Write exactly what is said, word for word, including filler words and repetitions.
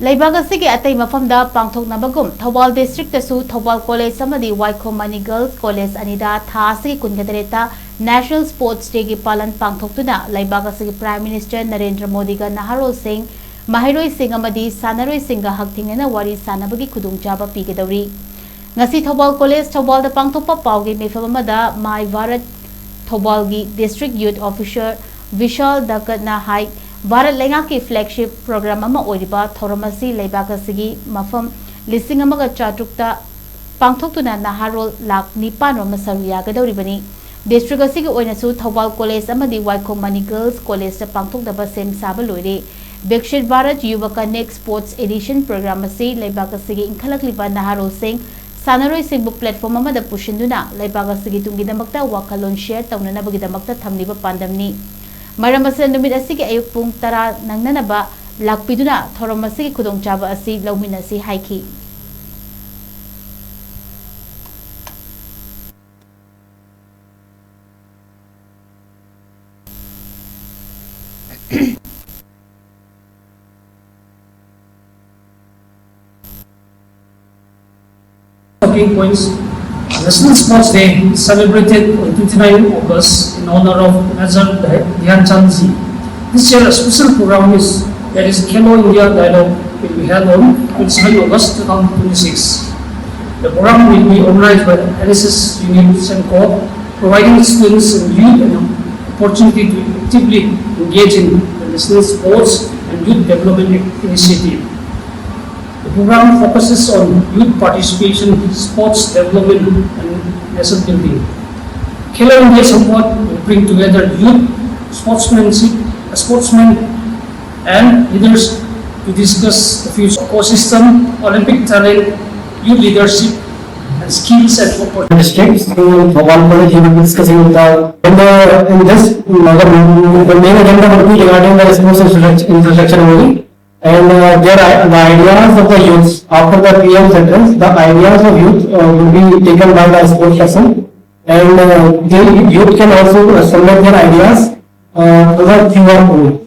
ꯂꯩꯕꯥꯛ ꯑꯁꯤꯒꯤ ꯑꯇꯩ ꯃꯐꯝꯗ ꯄꯥꯡꯊꯣꯛꯅꯕꯒꯨꯝ ꯊꯧꯕꯥꯜ ꯗꯤꯁꯇ꯭ꯔꯤꯛꯇꯁꯨ ꯊꯧꯕꯥꯜ ꯀꯣꯂꯦꯖ ꯑꯃꯗꯤ ꯋꯥꯏꯈꯣꯝ ꯃꯅꯤ ꯒꯔꯜꯁ ꯀꯣꯂꯦꯖ ꯑꯅꯤꯗ ꯊꯥ ꯑꯁꯤꯒꯤ ꯀꯨꯟꯒ ꯇꯔꯦꯠꯇ ꯅꯦꯁꯅꯦꯜ ꯁ꯭ꯄꯣꯔꯠꯁ ꯗꯦꯒꯤ ꯄꯥꯂꯟ ꯄꯥꯡꯊꯣꯛꯇꯨꯅ ꯂꯩꯕꯥꯛ ꯑꯁꯤꯒꯤ ꯄ꯭ꯔꯥꯏꯝ ꯃꯤꯅꯤꯁꯇꯔ ꯅꯔꯦꯟꯗ꯭ꯔ ꯃꯣꯗꯤꯒ ꯅꯍꯥꯔꯣꯜꯁꯤꯡ, ꯃꯍꯩꯔꯣꯏꯁꯤꯡ ꯑꯃꯗꯤ ꯁꯥꯟꯅꯔꯣꯏꯁꯤꯡꯒ ꯍꯛꯊꯦꯡꯅꯅ ꯋꯥꯔꯤ ꯁꯥꯟꯅꯕꯒꯤ ꯈꯨꯗꯣꯡꯆꯥꯕ ꯄꯤꯒꯗꯧꯔꯤ꯫ ꯉꯁꯤ ꯊꯧꯕꯥꯜ ꯀꯣꯂꯦꯖ ꯊꯧꯕꯥꯜꯗ ꯄꯥꯡꯊꯣꯛꯄ ꯄꯥꯎꯒꯤ ꯃꯤꯐꯝ ꯑꯃꯗ ꯃꯥꯏ ꯚꯥꯔꯠ ꯊꯧꯕꯥꯜꯒꯤ ꯗꯤꯁꯇ꯭ꯔꯤꯛ ꯌꯨꯠ ꯑꯣꯐꯤꯁꯔ ꯚꯤꯁꯥꯜ ꯗꯀꯠꯅ ꯍꯥꯏ, ꯚꯥꯔꯠ ꯂꯩꯉꯥꯛꯀꯤ ꯐ꯭ꯂꯦꯒꯁꯤꯞ ꯄ꯭ꯔꯣꯒ꯭ꯔꯥꯝ ꯑꯃ ꯑꯣꯏꯔꯤꯕ ꯊꯧꯔꯝ ꯑꯁꯤ ꯂꯩꯕꯥꯛ ꯑꯁꯤꯒꯤ ꯃꯐꯝ ꯂꯤꯁꯤꯡ ꯑꯃꯒ ꯆꯥꯇ꯭ꯔꯨꯛꯇ ꯄꯥꯡꯊꯣꯛꯇꯨꯅ ꯅꯍꯥꯔꯣꯜ ꯂꯥꯈ ꯅꯤꯄꯥꯟ ꯔꯣꯝꯅ ꯁꯔꯨꯛ ꯌꯥꯒꯗꯧꯔꯤꯕꯅꯤ꯫ ꯗꯤꯁꯇ꯭ꯔꯤꯛ ꯑꯁꯤꯒꯤ ꯑꯣꯏꯅꯁꯨ ꯊꯧꯕꯥꯜ ꯀꯣꯂꯦꯖ ꯑꯃꯗꯤ ꯋꯥꯏꯈꯣꯝ ꯃꯅꯤ ꯒꯔꯜꯁ ꯀꯣꯂꯦꯖꯇ ꯄꯥꯡꯊꯣꯛꯅꯕ ꯁꯦꯝ ꯁꯥꯕ ꯂꯣꯏꯔꯦ꯫ Viksit Bharat Yuva connect sports edition program ꯑꯁꯤ ꯂꯩꯕꯥꯛ ꯑꯁꯤꯒꯤ ꯏꯟꯈꯠꯂꯛꯂꯤꯕ ꯅꯍꯥꯔꯣꯜꯁꯤꯡ, ꯁꯥꯟꯅꯔꯣꯏꯁꯤꯡꯕꯨ ꯄ꯭ꯂꯦꯠꯐꯣꯔꯝ ꯑꯃꯗ ꯄꯨꯁꯤꯟꯗꯨꯅ ꯂꯩꯕꯥꯛ ꯑꯁꯤꯒꯤ ꯇꯨꯡꯒꯤꯗꯃꯛꯇ ꯋꯥꯈꯜꯂꯣꯟ ꯁꯦꯌꯔ ꯇꯧꯅꯅꯕꯒꯤꯗꯃꯛꯇ ꯊꯝꯂꯤꯕ ꯄꯥꯟꯗꯝꯅꯤ꯫ ꯃꯔꯝ ꯑꯁꯤꯅ ꯅꯨꯃꯤꯠ ꯑꯁꯤꯒꯤ ꯑꯌꯨꯛ ꯄꯨꯡ ꯇꯔꯥ ꯅꯪꯅꯅꯕ ꯂꯥꯛꯄꯤꯗꯨꯅ ꯊꯧꯔꯝ ꯑꯁꯤꯒꯤ ꯈꯨꯗꯣꯡꯆꯥꯕ ꯑꯁꯤ ꯂꯧꯃꯤꯟꯅꯁꯤ ꯍꯥꯏꯈꯤ꯫ Talking points. National Sports Day is celebrated on twenty-nine August in honor of Major Dhyan Chandji. This year, a special program is, that is Khelo India Dialogue, will be held on twenty-seven August two thousand twenty-six. The program will be organized by N S S Unit Semco, providing students and youth an opportunity to actively engage in the national sports and youth development initiative. The program focuses on youth participation, sports development, and nation building. Khelo India Samvad will bring together youth, sportsmanship, sportsmen, and leaders to discuss the future ecosystem, Olympic talent, youth leadership, and skills and opportunities. Districts, so Bhopal College, we will be discussing with the, in the, in this, uh, the, the main agenda will be regarding the sports infrastructure, infrastructure only. And, uh, there are the ideas of the youths after the P M's address, the ideas of youth, uh, will be taken by the sports person. And, uh, the youth can also, uh, submit their ideas, uh, to the Q R code.